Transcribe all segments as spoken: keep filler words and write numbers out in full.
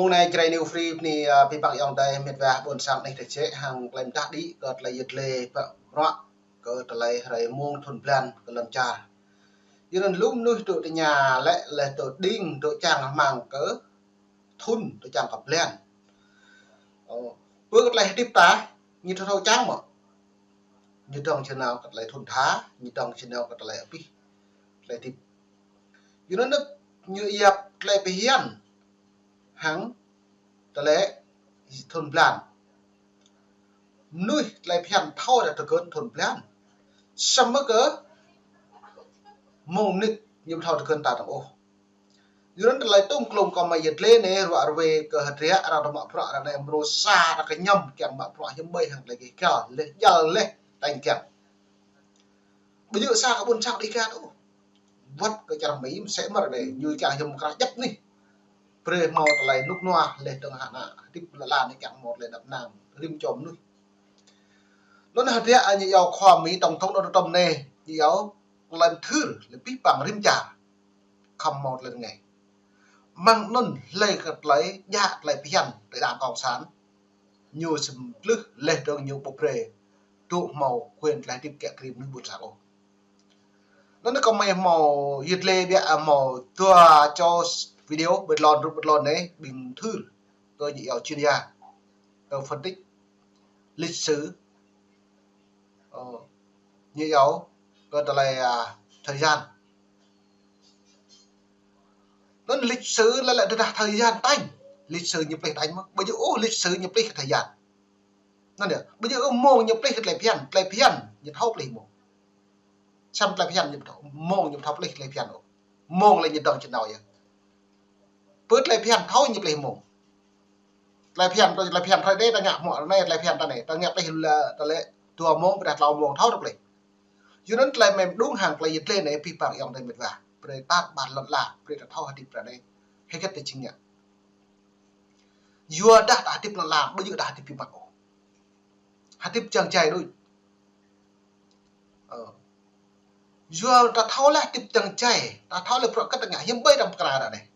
Mông anai Jrai New Free bơni, ơ, abih bang ayŏng adơi mĕt wa ƀôn sang anih tơčĕ hăng tơlơi mơdah đĭ kơ tơlơi yơh dlê pă bruă kơ tơlơi hrơi mông thun blan kơ lŏn čar. Yua anŭn lu mơnuih dŏ tơña lĕ lĕ dŏ đing dŏ čang rơmang kơ thun dŏ čang kơ blan. Ơ, pơ kơ tơlơi hơdip ta, ñu thâo thâo čang mơ̆. Ñu dŏng či nao kơ tơlơi thun tha, ñu dŏng či nao kơ tơlơi abih, tơlơi hơdip. Yua anŭn ñu yap tơlơi phiăn hăng tơlơi thun blan. Mơnuih tơlơi phiăn thâo dah tơgơ̆n thun blan. Samơ̆ kơ mông mơnit ñu thâo tơgơ̆n ta tơ̆ng ôh. Yua anŭn tơlơi tŭm klŭm kơ mơyơt lĕ anai ruă rơwe kơ hơdră arăng tơ mă bruă arăng anai mrô sa arăng kơñăm kiăng mă bruă hiư̆m ƀơi hăng tơlơi kih kal leh jal leh tañ kiăng. Ƀu djơ̆ sa kơ ƀôn sang đih kơ ôh. Wơ̆t kơ čar Mi mơsĕ mơ̆r anai, ñu kiăng hiư̆m krah djăp anih. Brơi hmâo tơlơi rơnŭk rơnua leh dơ̆ng hơnăl hơdip lŏn ala anai kiăng hmâo tơlơi đăp năng rĭm čô mơnuih. Anŭn hơdră ñu iâu khua Mi tổng thống Donald Trump anai, ñu iâu tơlơi mơthưr lĕ abih bang rĭm čar khŏm hmâo tơlơi rơngai. Mơ̆ng anŭn hlơi kơ tơlơi djă tơlơi phiăn tơlơi đảng cộng sản. Ñu sĭm plưh leh dơ̆ng ñu ƀu brơi dŏ hmâo quyền tơlơi hơdip kiăng kơ rĭm mơnuih ƀôn sang ôh. Anŭn kơ mơi hmâo yơh dlê biă hmâo dua čô video ƀơi lŏn rup ƀơi lŏn anai ƀing mơthưr kơ ñu iâu chuyên gia, kơ phân tích lịch sử, ơ, ñu iâu kơ tơlơi, à, thời gian. Anŭn lịch sử lĕ lĕ tơdah thời gian tañ. Lịch sử ñu plih tañ mơ̆. Ƀu djơ̆ ôh lịch sử ñu plih thời gian. Anŭn yơh, ƀu djơ̆ ôh mông ñu plih tơlơi phiăn, tơlơi phiăn ñu thâo plih mông. Samơ̆ tơlơi phiăn ñu thâo, mông ñu thâo plih tơlơi phiăn ôh. Mông lĕ ñu dŏng či nao yơh. Pơ tơlơi phiăn thâo ñu plih mông. Tơlơi phiăn, tơlơi phiăn thâo đe ta ngă hmư̆ anai tơlơi phiăn ta anai, ta ngă plih lĕ, ta lĕ dua mông, ƀôdah klâo mông thâo ta plih. Yua anŭn tơlơi mơ̆ng đŭng hăng tơlơi yơh dlê anai abih bang ayŏng adơi mĕt wa. Brơi tat ƀar lŏn ala, brơi ta thâo hơdip ta anai. Hơget ta či ngă. Yua dah ta hơdip lŏn ala, ƀu djơ̆ dah hơdip abih bang ôh. Hơdip čang čai đôč. Ơ. Yua ta thâo leh hơdip čang čai, ta thâo leh bruă kơ ta ngă hiư̆m ƀơi ta pơkra ră anai.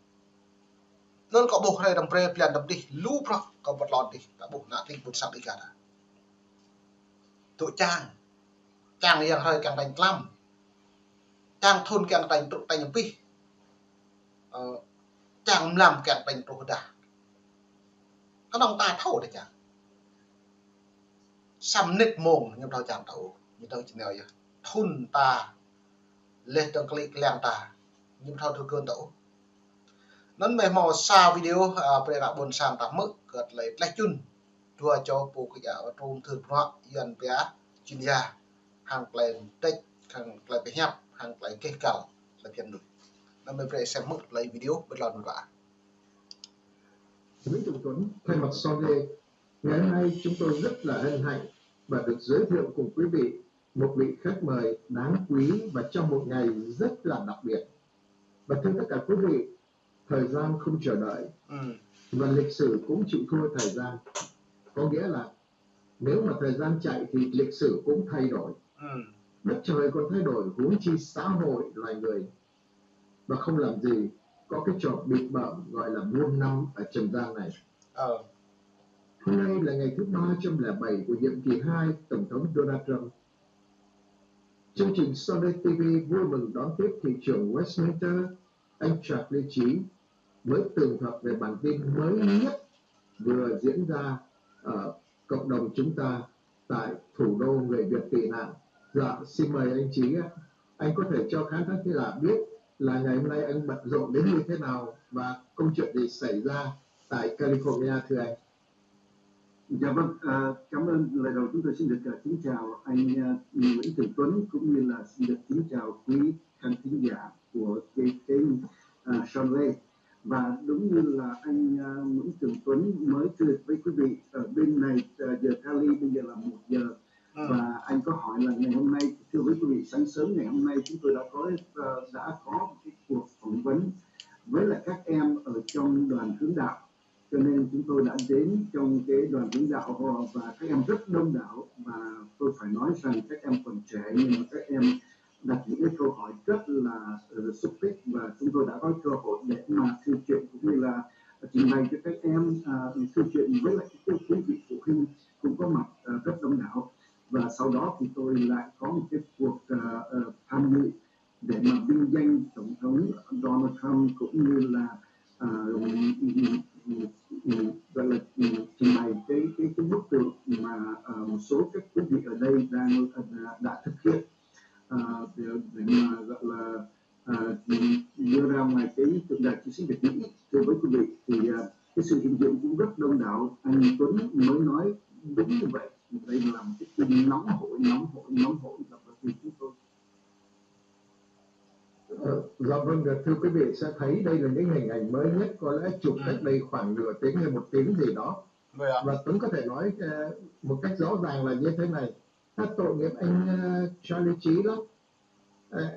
Anŭn kâo ƀuh hrơi dăm brơi blan dăm dih, lu bruă kơ ƀơi lŏn dih, ta ƀuh ană tring ƀôn sang đih kơ ta. Dŏ čang. Čang yang hrơi kiăng tañ tlam. Čang thun kiăng tañ truh tañ abih. Ơ, čang mlam kiăng tañ truh dah. Kơnơ̆ng ta thâo dah čang. Samơ̆ mơnit mông ñu thâo čang ta ôh, ñu thâo či nao yơh. Thun ta leh dơ̆ng klĭ kliăng ta, ñu thâo tơgơ̆n ta ôh. Anŭn mơi hmâo sa video, à, brơi ană ƀôn sang ta hmư̆ kơ tơlơi tleh čun dua čô pô kơ djă trôm thưr bruă Yuan pia chuyên gia hăng tơlơi mơdĕč, hăng tơlơi pơhiăp, hăng tơlơi kih kal, tơlơi phiăn đôč. Anŭn mơi brơi sem hmư̆ tơlơi video ƀơi lŏn mơ̆n. Nguyễn Tùng Tuấn, thay mặt Sonlê, ngày hôm nay chúng tôi rất là hân hạnh và được giới thiệu cùng quý vị một vị khách mời đáng quý và trong một ngày rất là đặc biệt. Và thưa tất cả quý vị, thời gian không chờ đợi. Ừ. Và lịch sử cũng chịu thua thời gian. Có nghĩa là nếu mà thời gian chạy thì lịch sử cũng thay đổi. Ừ. Đất trời còn thay đổi, huống chi xã hội loài người. Và không làm gì, có cái trò bịp bợm gọi là muôn năm ở trần gian này. Ờ. Hôm nay là ngày thứ ba trăm lẻ bảy của nhiệm kỳ hai Tổng thống Donald Trump. Chương trình Sunday ti vi vui mừng đón tiếp thị trưởng Westminster, anh Charles Lee Trí, với tường thuật về bản tin mới nhất vừa diễn ra ở cộng đồng chúng ta tại thủ đô người Việt tị nạn. Dạ, xin mời anh Trí ạ. Anh có thể cho khán thính giả biết là ngày hôm nay anh bận rộn đến như thế nào và công chuyện gì xảy ra tại California, thưa anh? Dạ vâng, à, cảm ơn. Lời đầu chúng tôi xin được, à, kính chào anh, à, Nguyễn Tường Tuấn, cũng như là xin được kính chào quý khán thính giả của cái kênh, à, Son Lê. Và đúng như là anh, à, Nguyễn Tường Tuấn mới thưa với quý vị, ở bên này, à, giờ Cali bây giờ là một giờ. Ừ. Và anh có hỏi là ngày hôm nay, thưa với quý vị, sáng sớm ngày hôm nay chúng tôi đã có, à, đã có một cái cuộc phỏng vấn với lại các em ở trong đoàn hướng đạo. Cho nên chúng tôi đã đến trong cái đoàn hướng đạo họ và các em rất đông đảo, và tôi phải nói rằng các em còn trẻ nhưng mà các em đặt những cái câu hỏi rất là, ờ, xúc tích, và chúng tôi đã có cơ hội để mà trò chuyện cũng như là, trình bày cho các em, à, câu chuyện với lại cái thú vị, phụ huynh cũng có mặt, à, rất đông đảo. Và sau đó thì tôi lại có một cái cuộc, à, à, tham dự để mà vinh danh Tổng thống Donald Trump, cũng như là, à, gọi là, trình bày cái, cái, cái bức tượng mà, à, một số các quý vị ở đây đang, à, đã thực hiện, à, để, để mà gọi là, à, đưa ra ngoài cái tượng đài chiến sĩ Việt Mỹ. Thưa với quý vị thì, à, cái sự hiện diện cũng rất đông đảo. Anh Tuấn mới nói đúng như vậy, đây là một cái tin nóng hổi, nóng hổi, nóng hổi là bởi vì chúng tôi Ờ, dạ vâng, thưa quý vị sẽ thấy đây là những hình ảnh mới nhất, có lẽ chụp cách đây khoảng nửa tiếng hay một tiếng gì đó. Và Tuấn có thể nói, ờ, một cách rõ ràng là như thế này. Rất tội nghiệp anh, ờ, Charlie Chí lắm. Ờ,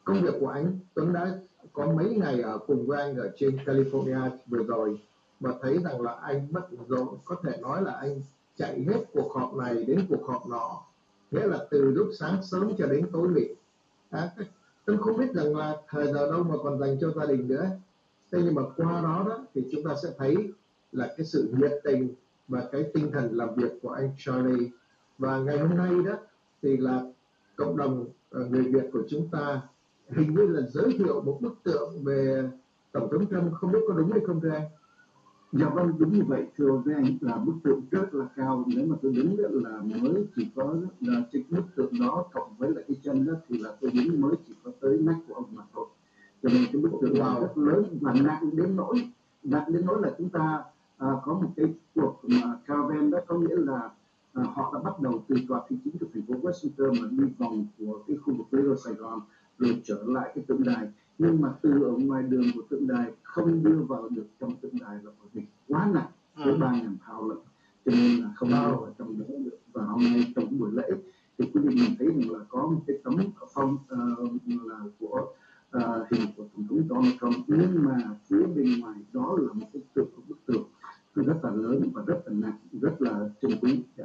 công việc của anh, Tuấn đã có mấy ngày ở cùng với anh ở trên California vừa rồi, mà thấy rằng là anh bận rộn, có thể nói là anh chạy hết cuộc họp này đến cuộc họp nọ, nghĩa là từ lúc sáng sớm cho đến tối mịt. À, Tuấn không biết rằng là thời giờ đâu mà còn dành cho gia đình nữa. Thế nhưng mà qua đó đó thì chúng ta sẽ thấy là cái sự nhiệt tình và cái tinh thần làm việc của anh Charlie. Và ngày hôm nay đó thì là cộng đồng, ờ, người Việt của chúng ta hình như là giới thiệu một bức tượng về Tổng thống Trump, không biết có đúng hay không, thưa anh? Dạ vâng, đúng như vậy, thưa với anh, là bức tượng rất là cao. Nếu mà tôi đếm đó là mới chỉ có, là cái bức tượng đó cộng với lại cái chân đó thì là tôi đếm mới chỉ có tới nách của ông mà thôi. Cho nên cái bức tượng đó rất lớn và nặng đến nỗi, nặng đến nỗi là chúng ta, à, có một cái cuộc mà caravan đó, có nghĩa là à, họ đã bắt đầu từ tòa thị chính của thành phố Washington mà đi vòng của cái khu vực Little Sài Gòn, rồi trở lại cái tượng đài. Nhưng mà từ ở ngoài đường của tượng đài không đưa vào được trong tượng đài là bởi vì quá nặng, tới ba ngàn pound lận. Cho nên là không đưa vào trong đó được. Và hôm nay trong buổi lễ thì quý vị nhìn thấy rằng là có một cái tấm phong, ờ, là của, ờ, hình của Tổng thống Donald Trump, nhưng mà phía bên ngoài đó là một cái tượng, một bức tượng rất là lớn và rất là nặng, rất là trân quý. Dạ.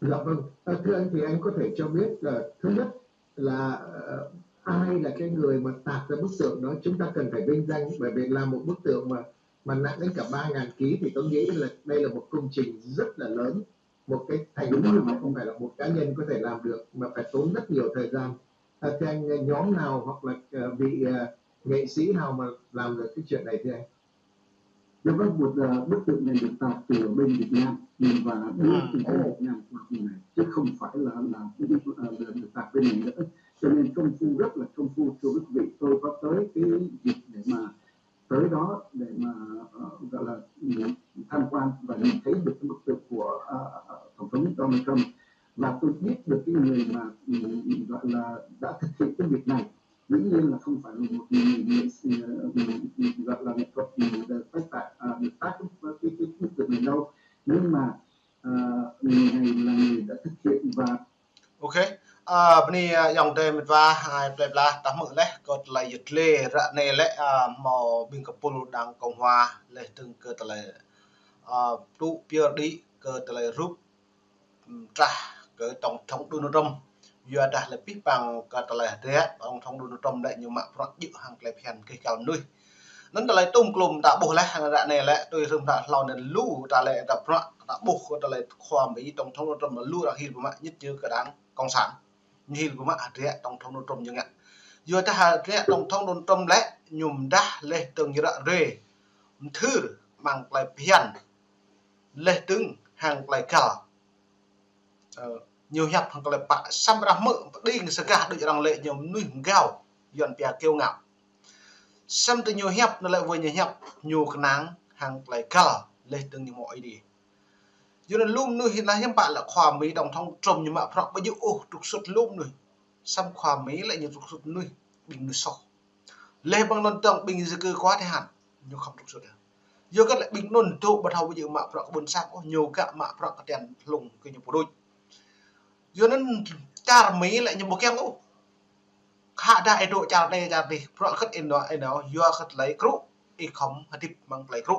Dạ vâng. À, thưa anh thì anh có thể cho biết là thứ nhất là, ờ, ai là cái người mà tạc ra bức tượng đó, chúng ta cần phải vinh danh, bởi vì là một bức tượng mà, mà nặng đến cả ba ngàn ký thì tôi nghĩ là đây là một công trình rất là lớn, một cái thành quả mà không phải là một cá nhân có thể làm được mà phải tốn rất nhiều thời gian. À, thưa anh, nhóm nào hoặc là, ờ, vị, ờ, nghệ sĩ nào mà làm được cái chuyện này thưa anh? Dạ vâng, một, ờ, bức tượng này được tạc từ ở bên Việt Nam, nhưng và đưa từ bên Việt Nam qua bên này, chứ không phải là, là, ờ, là được tạc bên này nữa. Cho nên công phu rất là công phu, thưa quý vị, tôi có tới cái dịp để mà tới đó để mà, ờ, gọi là, ừ, tham quan và nhìn thấy được cái bức tượng của, ờ, ờ, Tổng thống Donald Trump. Và tôi biết được cái người mà, ừ, gọi là đã thực hiện cái việc này. Dĩ nhiên là không phải là một người nghệ sĩ, ờ, gọi là nghệ thuật, người được tác tại, à, được tác cái, cái, cái, cái bức tượng này đâu. Nhưng mà, ờ, người này là người đã thực hiện và Ok. Ơ, bơni, ơ, ayŏng adơi mĕt wa, ơ, plơi pla, ta hmư̆ laih, kơ tơlơi yăl dliê ră anai lĕ, ơ, hmâo ƀing kơpul đảng Cộng hòa, laih dơ̆ng kơ tơlơi, ơ, tŭ pơyơr đĭ, kơ tơlơi rup, ưm, trah, kơ Tổng thống Donald Trump. Yua dah lĕ pih păng kơ tơlơi hơdră, Tổng thống Donald Trump lĕ ñu mă bruă djơ̆ hăng tơlơi phiăn kơ găl mơnuih. Anŭn tơlơi tŭm klum ta ƀuh laih, ră anai lĕ, tui rơ̆m ta hlâo anŭn lu, ta lĕ ta bruă, ta ƀuh kơ tơlơi khua Mi Tổng thống Donald Trump lu arăng hil pơmă, nhất trí kơ đảng Cộng sản. Ñu hil pơmă hơdră Tổng thống Donald Trump ñu ngă. Yua dah hơdră Tổng thống Donald Trump lĕ, ñu mơdah laih dơ̆ng ñu ră ruai. Mơthưr amăng tơlơi phiăn. Laih dơ̆ng hăng tơlơi găl. Ơ, ñu hiăp hăng tơlơi pă, samơ̆ ră hmư̆ pơđing sơgah đôč arăng lĕ ñu mơnuih mơgao, Yuan pia kiêu ngạo. Samơ̆ tơ ñu hiăp, anŭn lĕ wơ̆t ñu hiăp, ñu kơnang hăng tơlơi găl, laih dơ̆ng ñu hmâo Ơi Adai. Yua anŭn lu mơnuih anai hiư̆m pă lĕ khua Mi Tổng thống Trump ñu mă bruă ƀu djơ̆ ôh trục xuất lu mơnuih. Samơ̆ khua Mi lĕ ñu trục xuất mơnuih, ƀing mơnuih soh. Laih ƀing anŭn dơ̆ng ƀing di cư quá thời hạn, ñu khŏm trục xuất. Yua kơ lĕ ƀing anŭn dŏ ƀu thâo ƀu djơ̆ mă bruă kơ ƀôn sang ôh, ñu gă mă bruă kơ tian hlung kơ ñu pơđuč. Yua anŭn čar Mi lĕ ñu ƀu kiăng ôh. Khă dah ih dŏ čar anai čar adih, bruă kơ ih nao, ih nao, yua kơ tơlơi krŭ, ih khŏm hơdip amăng tơlơi krŭ.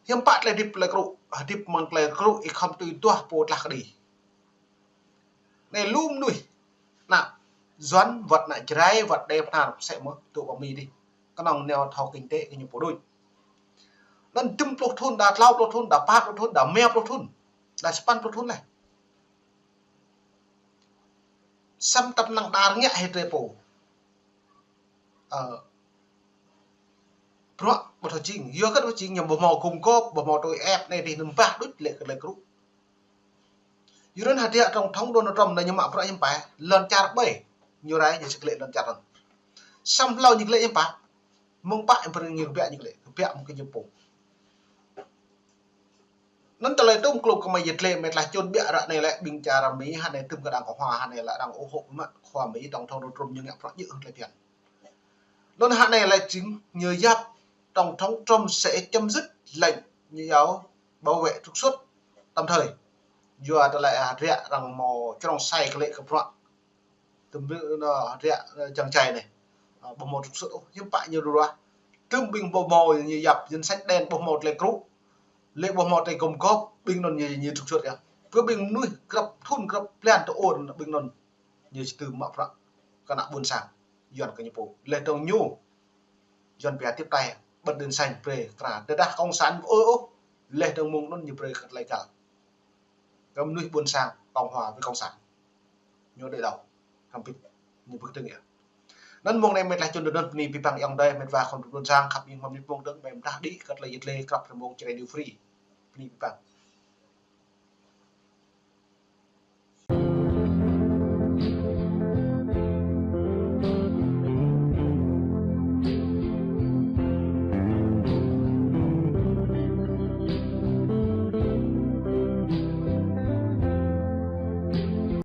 Hiư̆m pă tơlơi hơdip tơlơi krŭ, hơdip amăng tơlơi krŭ, ih khŏm tui duah pô tlaih kơđi. Anai lu mơnuih, ană Yuan, wơ̆t ană Jrai, wơ̆t Đê Bơhnar, sĕ mơ̆, dŏ pơ Mi adih. Kơnơ̆ng nao thâo kinh tế kơ ñu pơđuč. Anŭn dŭm pluh thŭn, đa klâo pluh thŭn, đa pă pluh thŭn, đa rơma pluh thŭn, đa sapăn pluh thŭn laih. Samơ̆ tơpă năng đar ngă hĭ drơi pô. Ơ, bruă ƀu thâo jing, yua kơ ƀu thâo jing ñu ƀu hmâo gum gôp, ƀu hmâo tui ĕp anai dih, anŭn bah đôč lĕ kơ lĕ kru. Yua anŭn hơdră tổng thống Donald Trump anai ñu mă bruă hiư̆m pă, lŏn čar ƀai, ñu rai ñu sĭt lĕ lŏn čar anŭn. Samơ̆ hlâo ñu lĕ hiư̆m pă, mơ̆ng pă hiư̆m pă ñu kơbiă ñu lĕ, kơbiă mơ̆ng kơ ñu pô. Anŭn tơlơi tŭm klŭm kơ mơi yơh lĕ, mơi tlaih čun biă ră anai lĕ ƀing čar Mi hă anai, tŭm kơ đảng Cộng hòa hă anai lĕ arăng ủng hộ mă khua Mi, tổng thống Donald Trump ñu ngă bruă djơ̆ hăng tơlơi phiăn. Anŭn hă anai lĕ jing ñu yap tổng thống Trump sẽ chấm dứt lệnh ñu yua bảo vệ trục xuất tạm thời. Yua tơlơi hơdră arăng hmâo črông sai kơ lĕ kơ bruă. Tŭm ƀing anŭn hơdră, ơ, čang čai anai. Ơ, ƀu hmâo trục xuất ôh, hiư̆m pă ñu ruah. Tŭm ƀing ƀu hmâo ñu yap danh sách đen, ƀu hmâo tơlơi kru. Lĕ ƀu hmâo tơlơi gum gôp, ƀing anŭn ñu, ñu trục xuất yơh. Pơ ƀing mơnuih grăp thŭn grăp blan tơ ôr ƀing anŭn ñu či tŭm mă bruă kơ ană ƀôn sang. Yuan kơ ñu pô. Laih dơ̆ng ñu Yuan pia tiếp tay, bật đèn xanh brơi kra. Tơdah cộng sản ôh ôh, laih dơ̆ng mơ̆ng anŭn ñu brơi kơ tơlơi găl. Kơ mơnuih ƀôn sang, Cộng hòa với cộng sản. Ñu đơi đau. Hăm pit. Ñu pơkơdơ̆ng yơh. Anŭn mơ̆ng anai mơi tlaih čun tui anŭn, bơni abih bang ayŏng adơi, met wa khŏm ƀôn sang, khăp ƀing hmâo mơnit mơ̆ng dơ̆ng, mơi mơdah đĭ kơ tơlơi yơh lĕ, krăp rơmông Jrai New Free. Bơni abih bang.